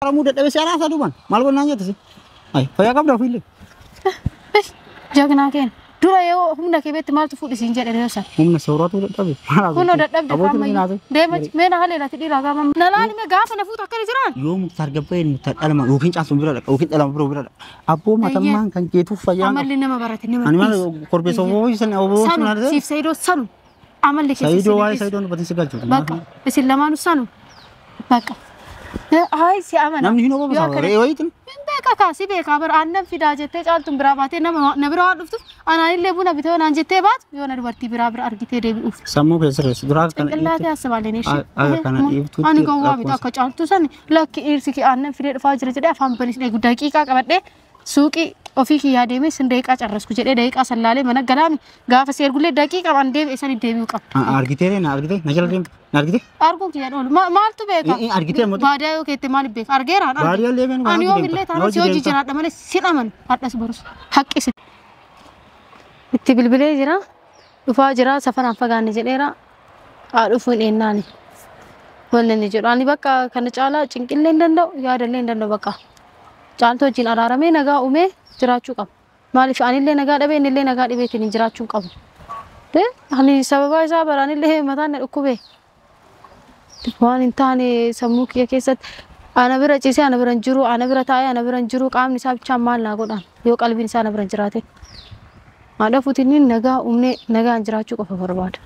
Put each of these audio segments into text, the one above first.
Araaramuu dadhabee si araarsa duuban maal gonnaan jette si. Ay fayyaa qabda ofiillee. Jagnaa keenya. Dura yoo humna kee beekte maaltu fuudhi siin jedhe yoo san. Humna sooratu dadhabe. Kunoo dadhabde faammayyu. Deema mee na halee laati dhiiraa gaafa. Na laali mee gaafa na fuutu akkana jiraan. Yoo Muktaar gabbaa'een Muktaar dhalama yookiin caaltuun bira dhaqa yookiin dhalama biroo bira dhaqa. Abboo matammaan kan keetuuf fayyaa. Amalli nama barate nama Ani maal korbeessa oboo san oboo sun Sanu siif Sayidoo sanu. Amalli keessa Sayidoo waa'ee Sayidoo nu batin si galchu. Bakka isin lamaanuu sanu. Bakka. Hayi si amana. Namni hin oboo Yoo akkana- re'ee wayiitin. Hin beeka kaa si beekaa bara aannan fidaa jettee caaltuun biraa baatee nama na bira waan dhuftuuf anaanillee buna bitee naan jettee baatu yoo na dubartii biraa bira argitee deebi'uuf. Sammuu keessa reessu duraa kana Xiqqillaatii haasabaaleen ishee. Akka kana dhiiftutti Ani gowwaa miti rakkoon akka caaltuu sani lakki dhiirsi kee aannan fidee dhufaa jira jedhee afaan banis eegu daqiiqaa qabadhee suuqii ofii kiyyaa deemee sin daqiiqaa carrasku jedhee daqiiqaa san laalee mana galaami gaafa si ergullee daqiiqaa waan deebi'e sani deebi'uu qaba. Argitee na argitee na jala deemte na argitee. Arguun kiyya oolu maaltu beeka? Argitee ammoo Baadiyaa yoo keette maaliif beeka? Argeera an arge. Baadiyyaa illee beenu Ani yoom illee taanaan si hojii jiraadha malee sin amanu hadhas borus haqqi si. Itti bilbilee jira dhufaa jira safaraan fagaanne jedheera haa dhufuu hin eennaani. Wanni inni jedhu ani bakka kana caalaa cinqillee hin danda'u yaadallee hin danda'u bakka. Caaltuu wajjin araaramee nagaa uumee jiraachuu qaba. Maaliif anillee nagaa dhabee innillee nagaa dhibeetiin hin jiraachuu hin qabu. Ani sababa isaa baraanillee mataan na dhukkube. Waan hin taane sammuu kiyya keessatti ana bira ciisee ana bira hin jiru ana bira taa'ee ana bira hin jiru qaamni isaa bichaan maal naa godhaan yoo qalbiin isaa ana bira hin jiraate. Haadha fuutiin nagaa uumnee nagaan jiraachuu qofa barbaada.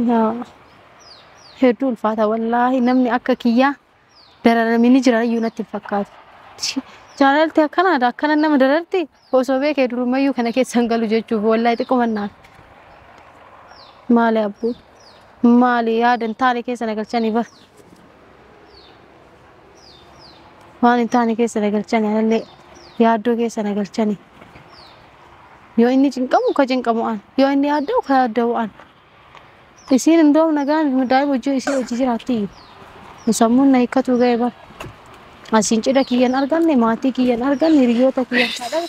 Yaa hedduu ulfaata wallaahi namni akka kiyyaa dararamee ni jira iyyuu natti hin fakkaatu. Jaalalti akkanaadha akkana nama dararti osoo beekee durumayyuu kana keessa hin galu jechuuf wallaahi xiqqumannaan. Maali abbuu maali yaada hin taane keessa na galchanii bar. Waan hin taane keessa na galchanii anallee yaaddoo keessa na galchanii. Yoo inni cinqamu ka cinqamu an yoo inni yaadda'u ka yaadda'u an. Isiin indoom nagaan daa'ima hojii isii hojii jiraatti iyyuu. Sammuun na hiikkatu ga'e bar. Asiin cidha kiyyan arganne maatii kiyyan arganne hiriyoota kiyyan harkaa dhabe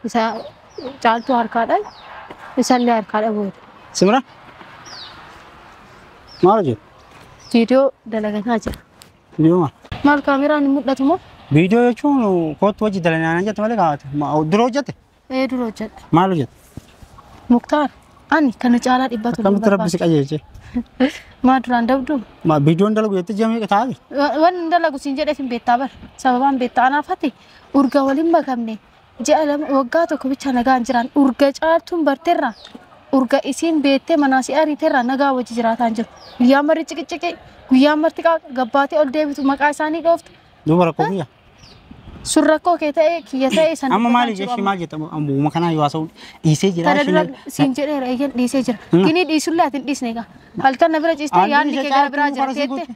isa caaltuu harkaa dhabe isallee harkaa dhabu. Simra maal hojjetu? Viidiyoo dalaganaa jira. Viidiyoo maal? Maal kaameraan hin mul'atu moo? Viidiyoo jechuun kootu hojii dalanaa jette malee kaa'ate. Dura hojjette? Ee dura hojjedhe. Maal hojjette? Muktaar ani kana caalaa dhibbatu Akkamitti rabbi si qajeelche? Maa duraan dabduu? Ma viidiyoon dalagu jettee ji'a meeqa taa'aa jirti? Wanni hin dalagu siin jedheef hin beektaa bar. Sababaan beektaa anaaf ati urga waliin makamne ji'a lama waggaa tokko bicha nagaan jiraan urga caaltuun barteerra urga isiin beektee manaa si ariiteerra nagaa wajji jiraataan jiru. Guyyaa marri ciqiciqi guyyaa marti gabbaatee ol deebitu maqaa isaanii dhooftu. Duuba rakkoo kiyya. Sun rakkoo kee ta'ee kiyya ta'ee san Amma maali jechi maal jetta uuma kanaa yoo haasa'u dhiisee jira. Tana dura siin jedheera eeyyan dhiisee jira. Kini dhiisullee ati hin dhiisne egaa. Halkan na bira ciistee yaadni kee gara biraa jira teette.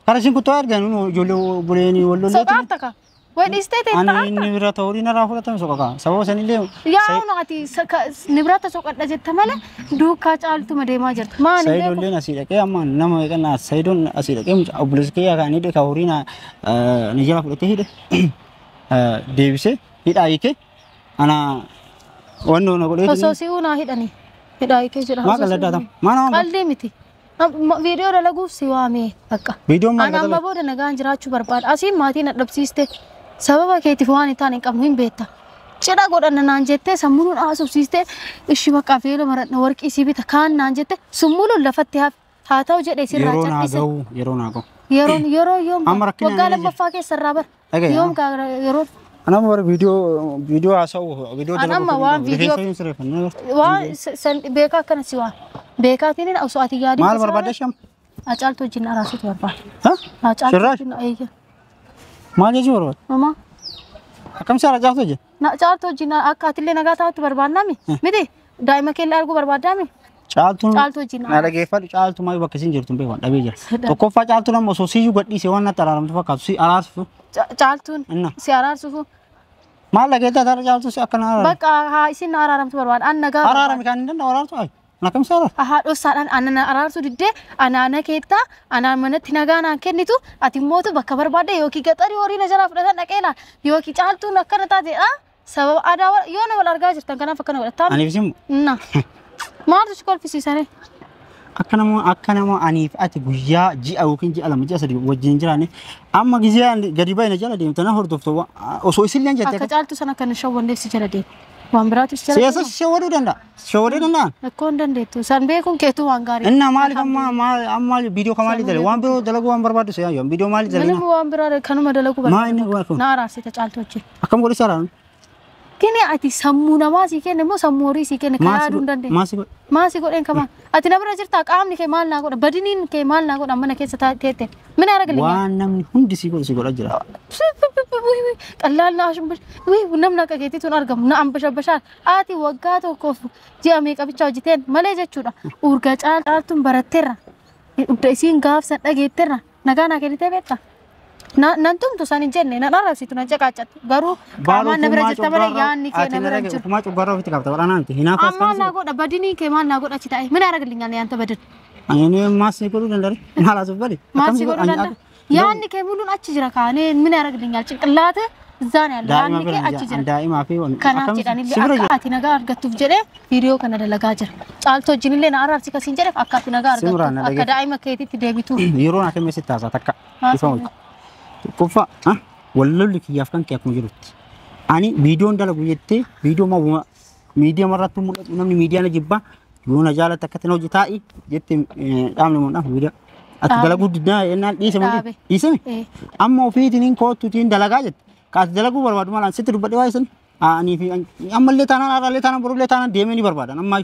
Kara isiin kuttoo argan ijoollee obboleeni wal lolleetu. Soqaarta ka. Way dhiistee teetta Ani arta. inni bira ta'uu narraa fudhatame soqa sababa sanillee. Yaa ati nibirata soqadha jette malee duukaa caaltuma deemaa jirta. Maali beeku? Sayidoolleen asii dhaqee amma nama meeqan Sayidoon asii dhaqee mucaa obboleessi kiyyaa kan hidhe ka horii na ni jala fudhatee hidhe deebisee hidhaa hiikee ana wannoo na godhee Osoo si'uu naa hidhani. Hidhaa hiikee jira. Maa qalladdaa tam? Maa nama Qaldii miti. Viidiyoo dalaguuf si waamee bakka. Viidiyoon maal Ani amma booda nagaan jiraachuu barbaada. Asiin maatii na dhabsiiste. Sababa keetiif waan hin taane hin qabnu hin beekta. Cidha godhanna naan jettee sammuun haasofsiiste ishi bakka feela maradha warqii sii bita kaan naan jette summuun lafatti hafe haa ta'u jedhee sirraa Yeroo naa cal'ise. ga'u yeroo naa ga'u. Yeroon yeroo yoom Amma rakkina waggaa ani jira. lammaffaa keessa irraa bara. Dhagaye, Yoom gaa yeroon Ana amma viidiyoo viidiyoo haasa'u viidiyoo An amma waan viidiyoo- Rifeensa hin sirreeffanne. waan san beekaa akkana si waan beekaatiin osoo ati yaadin Maal barbaadde sham? Acaaltu wajjin araarsuutu barbaada. Ha? Acaaltu Shirraash? wajjin eeyya. Maal jechuu barbaadde? Mama Akkam si araarsu hojjette? na caaltu wajjin akka atillee nagaa taatu barbaadnaami miti daa'ima keellee arguu barbaaddaami Caaltuun Caaltuu wajjin na dhageeffadhu caaltu maal bakka isin jirtu hin beeku dhabee jira. Tokkoffaa caaltuun amma osoo siyyuu gadhiise waan natti araaramtu fakkaatu si araarsuuf. Caaltuun Inna. si araarsuufu Maal dhageettaa taara caaltuu si akkana araarame? bakka haa isin na araaramtu barbaada an nagaa Araarame kan hin danda'u araartu ayi. Akkam si araarsu? Haa dhossaadhaan ana na araarsuu diddee ana ana keettaa ana manatti nagaa naan kennitu ati mootu bakka barbaadde yookiin gaxarii horii na jalaa fudhatan dhaqee laa yookiin caaltuun akkana taateedha sababa aadaa yoo nama wal argaa jirtan kanaaf akkana godhataa Aniif isin na maaltu si kolfisiisare Akka nama aniif ati guyyaa ji'a yookiin ji'a 2 ji'a 3 wajjin jiraanne amma gizee gadi baay'ina jala deemte na hordoftu osoo isillee jettee Akka caaltu sana kan shawwanneef si jala deema. Waan biraatu si jala siyaasa deema. shawwaduu danda'a. Shawwaduu danda'an. Rakkoo hin dandeettu. San beekuun keetuu waan gaarii. Inna maaliif amma viidiyoo ka maalii dalagu waan biroo dalaguu waan barbaaddu siyaa yoo viidiyoo maalii dalagina. Nama waan biraa kanuma dalaguu Maa inni waan kun Na araarsita caaltu wajjin. akkam godhi saraan. Kini ati sammuu namaa sii kenne immoo sammuu horii sii kenne karaa yaaduu hin dandeenye. Maasi godhi. Maasi godheen kamaa. Ati na bira jirtaa qaamni kee maal naa godha badiniin kee maal naa godha mana keessa teette. Mina argalinya. Waan namni hundi sii godhu si godha jira. Qallaan na ashumbash. Namni akka keetiitu hin argamu. Na ambashabashaan. Ati waggaa tokkoof ji'a meeqa bichaa hojjeteen malee jechuudha. Urga caaltuun baratteerra. Udda isiin gaafsan dhageetteerra. Nagaa naa kennitee beektaa? Nan tumtu san hin jenne nan arrabsitu nan caqaacattu. Garuu qaamaan na bira jirta malee yaadni kee na bira hin jiru. Ufumaa cuggarraa ofitti qabda badhaanaa miti. Hinaafaas Ammaa naa godha badiniin kee maal naa godha achi taa'e. Mina argalinya yaanta badin. Ani maas godhuu danda'e. Maal asuuf bali. Maal si godhuu danda'a? Yaadni kee muluun achi jira kaanee mina argalinya ጭንቅላትህ እዛ ነው ያለው። Daa'ima Yaadni kee bira achi jira. daa'imaa fi Kanaaf jedhanillee akka ati nagaa argattuuf jedhee viidiyoo kana dalagaa jira. Caaltuu wajjinillee na araarsi kasiin jedheef akka ati nagaa Simraan argattuuf na akka dhagee- daa'ima keetiitti deebituuf. Yeroo naa kenne sitti haasaa takka. Haasa'u. Ifa hojii. Tokkoffaa wallolli kiyyaaf kan kee akkuma jirutti. Ani viidiyoon dalagu jettee viidiyoo ma miidiyaa irratti mul'atu namni miidiyaa na jibbaa yoo na jaalatte akkatti na hojii taa'i jettee dhaabne moo dhaabne miidiyaa. Ati Dhaabe. dalaguu diddaa jennaan dhiise moo Dhaabe. dhiisame? Eh. Amma ofiitiin kootuutiin dalagaa jette. Ka ati dalaguu barbaadu malaan sitti dubbadhe waa isin. Anii fi ammallee taanaan har'allee taanaan borullee taanaan deemee ni barbaadan ammaa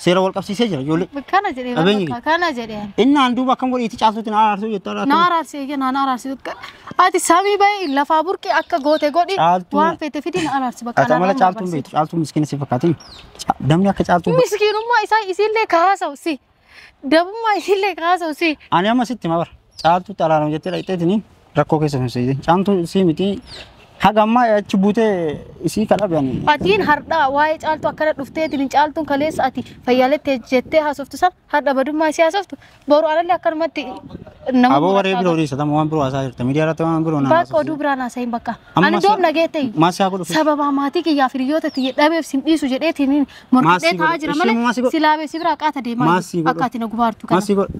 seera wal qabsiisee jira ijoollee. Kana jedhee Qabeenyi bakka kana jedhee. Inni aan duuba akkam godhe itti caaltuutiin araarsuu jettu Na araarsuu. araarsi eeyyee naan araarsi. Ati samii bahi lafaa burqee akka goote godhi Caaltuu- waan feete fidi na araarsi bakka Ati amala caaltuun beektu caaltuun miskiina si fakkaatin. Namni akka caaltuu Miskiinummaa isaa isiillee kaasa'u si. Dabummaa isiillee kaasa'u si. ani amma sitti hima bara caaltuutti araaramu jettee dhaqxeetini rakkoo keessa sun seete. Caaltuun si miti haga ammaa achi buutee isii kadhabe ani. Atiin hardhaa waa'ee caaltuu akkana dhufteetiin caaltuun kaleessa ati fayyaaletti jettee haasoftu san hardha badummaa isii haasoftu boru alallee akkanumatti nama Aboo waree biroo dhiisa tama waan biroo haasaa jirta miidiyaa irratti waan biroo naan Bakka oduu biraan haasa'iin bakka. Amma Ani doom nageette. Maasii haa godhu. Sababa maatii kiyyaaf hiriyoota tiyya dhabeef sin dhiisu jedheetiin morkadhee Maasii taa'aa godhu. jira Ishee malee maasii godhu. silaabee si biraa qaata deemaa Maasii jiru. godhu. Akka ati na gubaartu kana. Maasii godhu.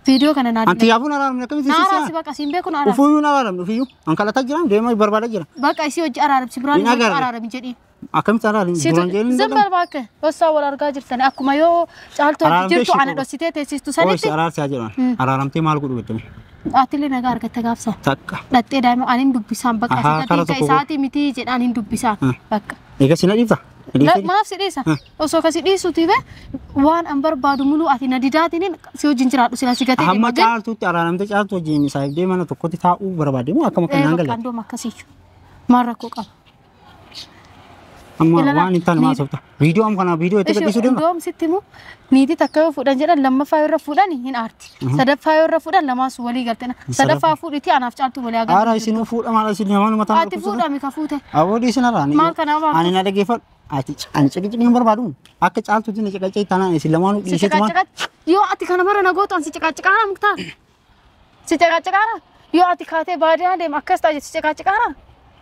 Viidiyoo kana naa Anti yaafuun araaramne akkamitti Na si araarsi bakka siin beeku na araarsi. Ufuyyuu na araaramne ufiyyuu. An kadhataa jira deemaa barbaadaa jira. Bakka isii hojii araaramsi biraan Hin hojii agarre. araarami jedhiin. Akkamitti araaramne duraan jeeliin Zim barbaake osoo wal argaa jirtani akkuma yoo caaltuu Araaramtee jirtu ishee ana qofa. dhoksitee teessistu Ooyis sanitti araarsi haa jedhan. Araaramtee maal godhu beektame? atiillee nagaa argatta gaafsa. Takka. Dhattee daa'ima ani hin dubbisaan bakka Ahaa, asii kara dhiiga tokko isaatii miti jedhaan hin dubbisaan bakka. Egaa si na dhiifta? Maaf si dhiisa? Osoo kasi dhiisuuti be waan an barbaadu muluu ati na didaatiin si wajjin jiraadhu sila si gatee Hamma deema jedhu. caaltuutti araaramtee caaltuu wajjin saayibdee mana tokkotti taa'uu barbaade moo akkam akka naan Bakka galee? andoom akkasiiyyuu. Maal rakkoo qaba? Amma Ilaalaa, waan hin taane maal sobta? Viidiyoo amma kana viidiyoo itti gadhiisuu deema? Doom sitti himu niitii takka yoo fuudhan jedhan lammaffaa yoo irra fuudhan hin aarti. Sadaffaa yoo irra fuudhan lamaan sun walii galtena. Sadaffaa fuudhiti anaaf caaltuu walii Aara agarra. isinuu fuudha maal isin namaan mataa Ati fuudhami ka fuute. Aboo dhiisin araan. Maal kana maal? Ani na dhageeffadhu. Ati ani ciqiciqni hin barbaadu. Akka caaltuutti na ciqacee taanaan isin lamaanuu Si dhiiseetumaan. ciqaciqat yoo ati kana mara na gootu an si ciqaciqaara muktaar. Si ciqaciqaara yoo ati kaatee baadiyaa deema akkas ta'a si ciqaciqaara.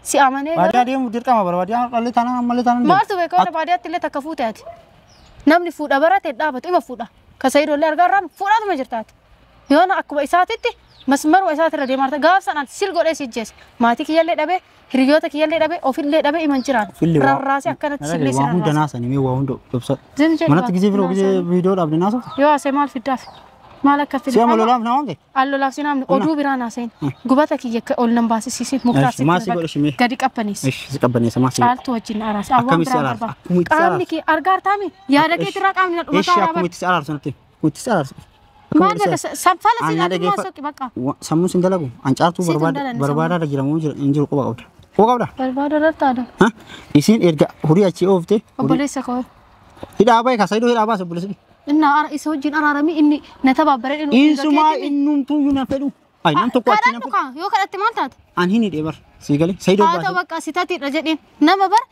Si amanee garuu Baadiyaa deemu dirqama bara baadiyaa qallee taanaan ammallee taanaan. deemu. maaltu beeka warra baadiyaatti illee takka fuute ati. Namni fuudha barate dhaabatu ima fuudha. Ka sayidoollee argaa irraan fuudhaatuma jirtaati. Yoona akkuma isaatitti masmaruma isaatirra deemaa jirta. Gaaf sanaan sil godhee si ijjeesse. Maatii kiyyallee dhabee, hiriyoota kiyyallee dhabee, ofillee dhabee iman jiraan. Filli waa- Rarraasee akkanatti sillee si Waa hunda rarraase. naasanii mee waa hunda dhobsa. Zim jedhi Manatti waa gisee biroo gisee naasanii. viidiyoo dhaabde naasofta. Yoo asee maal fiddaaf? Maal akka Si fidde? amma lolaaf na waamte? Allolaaf si naamni oduu biraa naaseen. Gubata kiyya akka ol nan baasisiisin muktaar Esh, maasii godhe shimee. gadi qabbaneessi. Ish si qabbaneessa maasii. godhe. Caaltuu wajjin araarsi. Awwaan Akkamitti biraa araarsa? barbaada. Akkamitti Qaamni araarsa? kee argaa artaami? Yaada keetirraa qaamni na Ish dhumataa akkuma raabaa. itti si araarsu natti. Akkuma itti si araarsu. Maal bakka sanfala si Ani na ati dhageeffa- soqi bakka. Sammuun sin dalagu. An caaltuu Situ hin barbaada dalanne barbaadaadha jira moo hin jiru quba qabda. Quba qabda? Barbaada dartaadha. Ha? Isiin erga horii achii oofte. Obboleessa koo. Hidhaa bahe kasaydoo hidhaa baase obboleessi. Inni isa wajjin araaramii inni na tabaabbaree inni Insumaa innumtuu na fedhu. Ay nam tokko achii na Kadhadhu fedhu. kaa yoo kadhatte maal taate? An hin hidhee bar. Sii galee sayidoo Haa ta'u baase. bakka si tatiidha jedhiin nama bar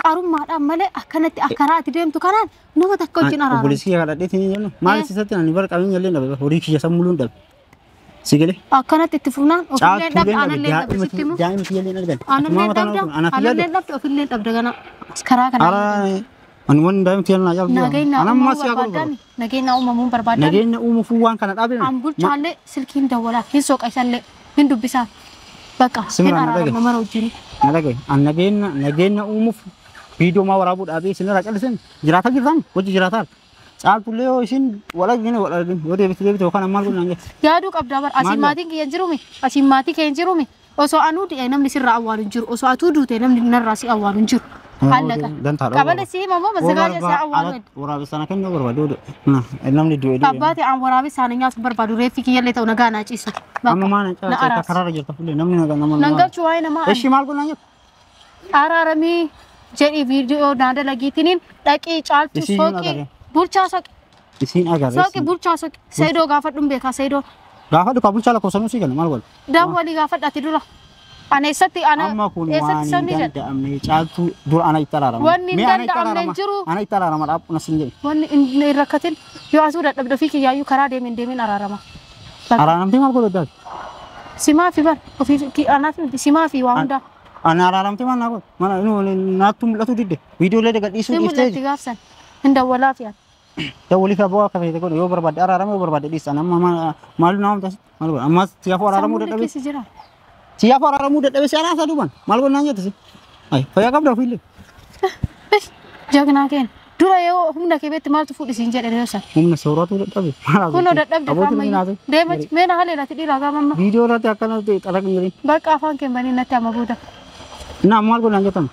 qarummaadhaan malee akkanatti akkaraa ati deemtu kanaan nama takka wajjin araaramu. Obboleessi kiyya kadhadheetiin hin jennu. Maal isatti ani bar qabeenya illee dhabe horii kiyya sammuuluun dhabe. Sii galee. Akkanatti itti fufnaan ofillee Caaltuuleen dhabda dhabe anallee dhabda sitti himu. daa'ima kiyya illee argan. Anallee dhabda anallee dhabda ofillee dhabda gana karaa kanaan. Ara Ani waan daa'imti yaalaa caaltu. Nageenya Ana uumamuu ammas yaa godhu. barbaaddaami. Nageenya uumamuun barbaaddaami. Nageenya uumuufuu waan kana dhaabee. An bulchaallee silkiin dawwalaaf hin soqa isallee hin dubbisaaf. Bakka hin Simraan na araarama dhagaye. mara wajjin. Na dhagaye. An nageenya uumuuf viidiyoo maa waraabuu dhaabee isinirraa callisan jiraataa jirtan hojii jiraataa. Caaltullee yoo isin wal argine wal argine yoo deebite deebite yookaan maal godhu naan jette. Yaaduu qabdaa bara asiin Maal maatiin kiyya hin jiruumi asiin maatii kee hin jiruumi osoo anuu du'e namni sirraa awwaalu hin jiru osoo atuu duute namni narraa si awwaalu hin jiru. Hallaqa. Dantaadha. Qabala si himamoo mazzagaaja si awwaalu hedda. Waraabessa na kennuu barbaadu namni du'e du'e. Abbaate an waraabessaa na nyaatu barbaadu reeffi kiyyallee ta'u nagaa naa ciisu. Amma maal Na caalcha araarsa. karaarra jirta fuullee namni nagaa nama. Nan galchu waa'ee namaa. Eshi maal godhu naan jette. Araaramii jedhi viidiyoo naa dalagiitiniin dhaqii caaltu Isiin hin soqii agarre. bulchaa soqi Isiin agarre. soqi bulchaa soqi Saidoo gaafadhuun beekaa Saidoo Gaafa dhukaa bulchaa lakkoofsanuu sii kenna maal godhu. daawwalii gaafadhu ati dura ana eessatti ana Amma kun waan eessatti hin sabni jedha danda'amne caaltuu dura ana itti araarama. Wanni hin Mee ana itti danda'amne hin araarama. jiru. Ana itti araarama dhaabbu na siin jedhe. Wanni hin rakkatin yoo asuu dadhabde ofii kiyyaayyuu karaa deemeen deemeen araarama. Bakka. Araaramtee maal godhu addaati? Simaa fi bar ofii anaaf miti simaa fi waa hundaa Ana araaramtee maal naa godhu? Mana naattu mul'atu didde. Viidiyoolee gadhiisuu si dhiiftee mul'atti gaafsan hin dawwalaa fi Dawwalii fi abbaa akka feete godhu yoo barbaadde araarama yoo barbaadde dhiisa. Amma maal naa humta maal godhu? Ammas siyaafuu araaramuu Sammuun dadhabe. keessa jira. Siyaafuu araaramuu dadhabe si araarsa duuban maal godhu naan jette si? Ay fayyaa qabda ofiillee. Jagnaa keenya dura yoo humna kee beekte maaltu fuudhi siin jedhe yoo san. Humna sooratu dadhabe. Kunoo dadhabde faammayyuu deema mee na haleelati dhiiraa gaama amma. Viidiyoo irratti akkana ta'e xalaqni jedhin. Bakka afaan kee banii natti amma booda. Naa maal godhu naan jettan?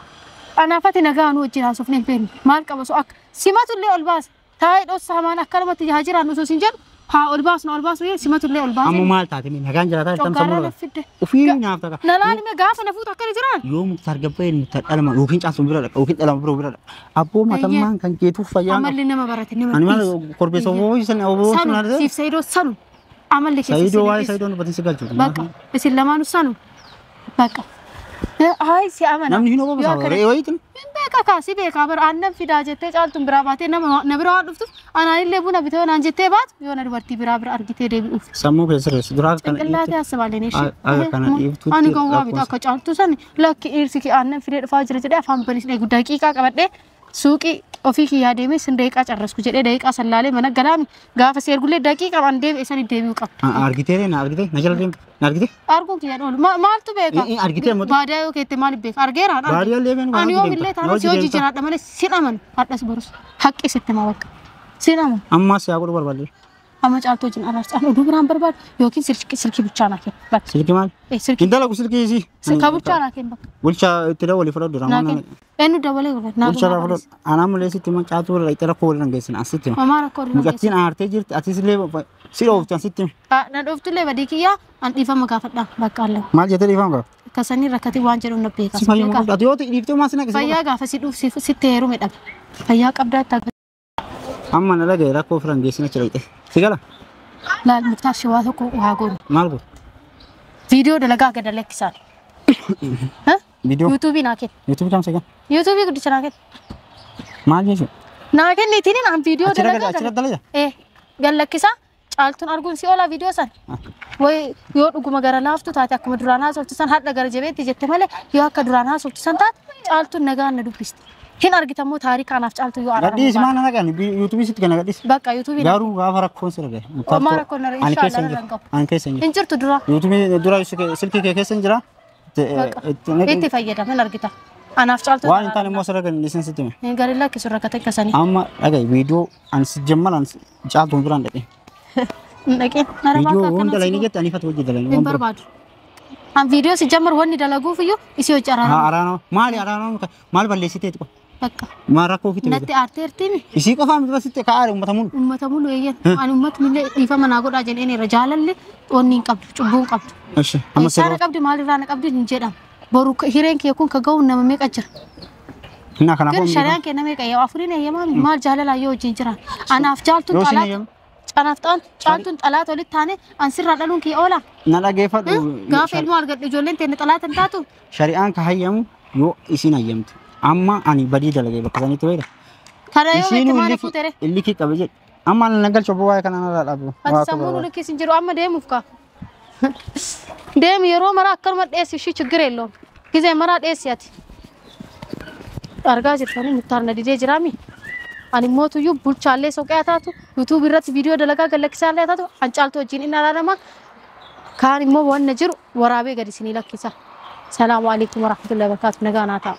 Anaafati nagaa nu wajjin haasofne hin beeknu maal qaba osoo akka simatullee ol baase taa'ee dhoossa hamaan akkanumatti haa jiraannu osoo siin jedhu haa ol baasnu ol baasnu jedhu simatullee ol baase. Amma maal taate mee nagaan jiraataa jirtan Coggaarraa sammuu na fidde. Ofii naaf ta'a. Na laalime gaafa na fuutu akkana jiraan. Yoo muktaar gabba'een muktaar dhalama yookiin caaltuun bira dhaqa yookiin dhalama biroo bira dhaqa. Abboo matammaan kan keetuuf fayyaan. Amalli nama barate nama Ani maal dhiisu. korbeessa oboo san oboo sun Sanu argite. siif Saidoo sanu amalli keessa Saidoo isin waa'ee dhiisu. Saidoo dubbatin si galchu. Bakka isin lamaanuu sanu bakka. Hayi si amana. Namni hin oboo Yoo sababa akkana re'ee wayiitin. Hin beeka kaa si beekaa bara aannan fidaa jettee caaltuun biraa baatee nama na bira waan dhuftuuf anaanillee buna bitee naan jettee baatu yoo na dubartii biraa bira argitee deebi'uuf. Sammuu keessa reessu duraa kana Xiqqillaa asabaaleen ishee. Akka kana dhiiftutti Ani gowwaa miti lakkoofsa. akka caaltuu san lakki dhiirsi kee aannan fidee dhufaa jira jedhee afaan banis eegu daqiiqaa qabadhee suuqii ofii kiyyaa deemee sin daqiiqaa carrasku jedhee daqiiqaa sallaalee mana galaami gaafa si ergullee daqiiqaa waan deebi'e sani deebi'uu qabda. Argitee na argitee na jala deemte na argitee. Arguun kiyyaan oolu maaltu beeka? Argitee ammoo Baadiyaa yoo keette maaliif beeka? Argeera an arge. Baadiyaa illee beenu Ani yoomillee taanaan si hojii jiraadha malee sin amanu hadhas borus haqqi sitti maa bakka sin amanu. Ammas yaa godhu barbaadde. Amma caaltuu wajjin araarsa ani oduu biraan barbaadu yookiin silkii bulchaa naa kenna bakka. Silkii maal? Silkii Hin dalagu silkii isii. ka bulchaa naa kenna bakka. Bulchaa itti dawwalii fudhadhu Naa ramaan. kenna. Eenyu dabalee godha? Naa Bulchaa godha. irraa fudhadhu. Anaa malee sitti hima caaltuu irra itti rakkoo waliin geessina asitti hima. Mamaa rakkoo waliin geessa. Mucattiin aartee jirti atis illee si dhoofte asitti hima. Na dhoftullee badii kiyyaa an dhiifama gaafadha bakka alla. Maal jettee dhiifama gaafa? Akkasanii rakkatee waan jedhu na beeka. Si fayyuma qabdu ati yoo dhiiftee maal si naqise? Fayyaa gaafa si dhuuf sitti heerume dhabe. Fayyaa qabdaa itti Amma na dhagaye rakkoo ofirraan geessina achi dhaqxe. Si gala? Laal muktaar shawaa tokko waa goonu. Maal godhu? Viidiyoo dalagaa gad lakkisaan. Viidiyoo? Yuutuubii naa kenni. Yuutuubii kam si gala? Yuutuubii guddicha naa kenni. Maal jechuudha? Naa kenniitiin an viidiyoo Achirra dalagaa achirra dalagaa? Gad lakkisaa caaltuun arguun si oolaa viidiyoo san. Way yoo dhuguma gara laaftu taate akkuma duraan haasoftu san hadha gara jabeetti jette malee yoo akka duraan haasoftu san taate caaltuun nagaan na dubbisti. Hin argitammoo taarika anaaf caaltu yoo araaramu Gadhiisi baate. maal na dhaqan yuutuubii sitti kenna gadhiisi. Bakka yuutuubii Garuu gaafa rakkoon si dhagaye. Homaa rakkoon na Ani keessa hin inshallah jiru. irra hin qabu. Ani keessa hin jiru. Hin jirtu dura. Yuutuubii dura silkii kee keessa hin jira. Bakka itti fayyadaman argita. Anaaf caaltu Waan hin taane immoo sirra gadi dhiisin sitti hime. Hin gadi lakkisu rakkate akkasanii. Amma dhagaye viidiyoo ani si jammalaan caaltuun biraan dhaqe. Hin dhaqeen. Nara Viidiyoo bakka waan akkanaa dalagni si jette ani ifatu hojii dalagni. hin barbaadu. An viidiyoo si jammar wanni dalaguuf iyyuu isii hojii Haa araarama. araanoo maali araanoo maal balleessiteeti qofa. Bakka Maal rakkoo ofitti beekta. natti aarteertiimi. Isii qofaa miti basitti kaa'aadha uummata mulu. Uummata mulu eeyyan. Ani uummatni illee dhiifama naa godhaa jedheen irra jaalalli wanni hin qabdu cubbuu hin qabdu. Eshi amma Eessaa na sirra. qabdi maalirraa na qabdi hin jedhamu. Boru hireen kiyya kun ka ga'u nama meeqa jira. Innaa kanaafuu ግን shari'aan kee nama meeqa yoo afuriin eeyyamaa maal jaalalaa yoo wajjin jiran. Anaaf jaaltuun Yoo isin xalaat eeyyamu? anaaf caaltuun xalaat walitti taane an sirraa dhaluun kiyya oola. Na dhageeffadhu. Gaafa ilmoo argadhu ijoolleen teenne xalaata hin taatu. Shari'aan ka hayyamu yoo isin hayyamtu. Amma ani badii dalagee bakka sanitti wayiidha. Kana yoo beekte Isiinuu maal fuutere? illikii qabe jedhe. Amma ani na galchu obbo waa'ee kanaan irraa dhaabu. Ati sammuun likkis hin jiru amma deemuuf kaa. Deemi yeroo maraa akkanuma dheessi ishii ችግር የለውም. Gizee maraa dheessi ati. Argaa jirtanii muktaar na didee jiraami. Ani immoo tuyyuu bulchaallee soqee taatu YouTube irratti viidiyoo dalagaa gallakkisaallee taatu an Caaltuu wajjin inni araarama. Kaan immoo wanna jiru waraabee gadi isinii lakkisa. Salaamu alaikum warahmatullahi wabarakatuh. Nagaa naa ta'a.